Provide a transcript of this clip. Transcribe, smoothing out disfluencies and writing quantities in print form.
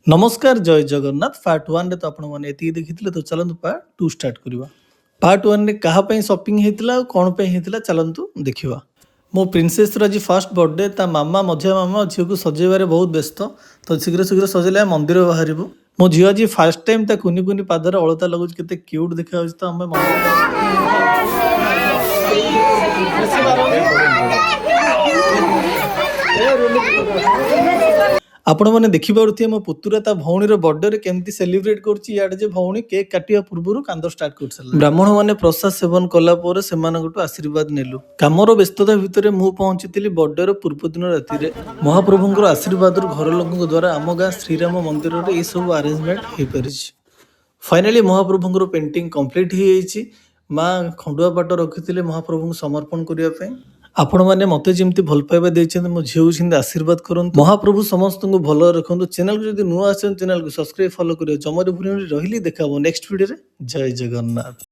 ନମସ୍କାର, ଜୟ ଜଗନ୍ନାଥ। ପାର୍ଟ ୱାନ୍ରେ ତ ଆପଣମାନେ ଏତିକି ଦେଖିଥିଲେ। ତ ଚାଲନ୍ତୁ ପାର୍ଟ ଟୁ ଷ୍ଟାର୍ଟ କରିବା। ପାର୍ଟ ୱାନ୍ରେ କାହା ପାଇଁ ସପିଂ ହେଇଥିଲା ଆଉ କ'ଣ ପାଇଁ ହେଇଥିଲା, ଚାଲନ୍ତୁ ଦେଖିବା। ମୋ ପ୍ରିନ୍ସେସ୍ର ଆଜି ଫାର୍ଷ୍ଟ ବର୍ଥଡେ। ତା ମାମା, ମଝିଆ ମାମା ଝିଅକୁ ସଜେଇବାରେ ବହୁତ ବ୍ୟସ୍ତ। ତ ଶୀଘ୍ର ଶୀଘ୍ର ସଜେଇଲେ ଆମେ ମନ୍ଦିର ବାହାରିବୁ। ମୋ ଝିଅ ଆଜି ଫାର୍ଷ୍ଟ ଟାଇମ୍ ତା କୁନି କୁନି ପାଦରେ ଅଳତା ଲଗାଉଛି। କେତେ କ୍ୟୁଟ୍ ଦେଖାଯାଉଛି। ତ ଆମେ ମନ୍ଦିର ଆପଣମାନେ ଦେଖିପାରୁଥିବେ, ମୋ ପୁତୁରା ତା ଭଉଣୀର ବର୍ଥଡେରେ କେମିତି ସେଲିବ୍ରେଟ୍ କରୁଛି। ଇଆଡ଼େ ଯେ ଭଉଣୀ କେକ୍ କାଟିବା ପୂର୍ବରୁ କାନ୍ଦ ଷ୍ଟାର୍ଟ କରିସାରିଲା। ବ୍ରାହ୍ମଣମାନେ ପ୍ରସାଦ ସେବନ କଲା ପରେ ସେମାନଙ୍କଠୁ ଆଶୀର୍ବାଦ ନେଲୁ। କାମର ବ୍ୟସ୍ତତା ଭିତରେ ମୁଁ ପହଞ୍ଚିଥିଲି ବର୍ଥଡେର ପୂର୍ବ ଦିନ ରାତିରେ। ମହାପ୍ରଭୁଙ୍କର ଆଶୀର୍ବାଦରୁ ଘର ଲୋକଙ୍କ ଦ୍ୱାରା ଆମ ଗାଁ ଶ୍ରୀରାମ ମନ୍ଦିରରେ ଏସବୁ ଆରେଞ୍ଜମେଣ୍ଟ ହେଇପାରିଛି। ଫାଇନାଲି ମହାପ୍ରଭୁଙ୍କର ପେଣ୍ଟିଂ କମ୍ପ୍ଲିଟ୍ ହେଇଯାଇଛି। ମା ଖଣ୍ଡୁଆ ପାଟ ରଖିଥିଲେ ମହାପ୍ରଭୁଙ୍କୁ ସମର୍ପଣ କରିବା ପାଇଁ। ଆପଣମାନେ ମୋତେ ଯେମିତି ଭଲ ପାଇବା ଦେଇଛନ୍ତି, ମୋ ଝିଅକୁ ସେମିତି ଆଶୀର୍ବାଦ କରନ୍ତୁ। ମହାପ୍ରଭୁ ସମସ୍ତଙ୍କୁ ଭଲ ରଖନ୍ତୁ। ଚ୍ୟାନେଲକୁ ଯଦି ନୂଆ ଆସିଛନ୍ତି, ଚ୍ୟାନେଲକୁ ସବସ୍କ୍ରାଇବ୍, ଫଲୋ କରିବେ ଜମାରୁ ଭୁଲିବେନି। ରହିଲି, ଦେଖା ହବ ନେକ୍ସଟ ଭିଡ଼ିଓରେ। ଜୟ ଜଗନ୍ନାଥ।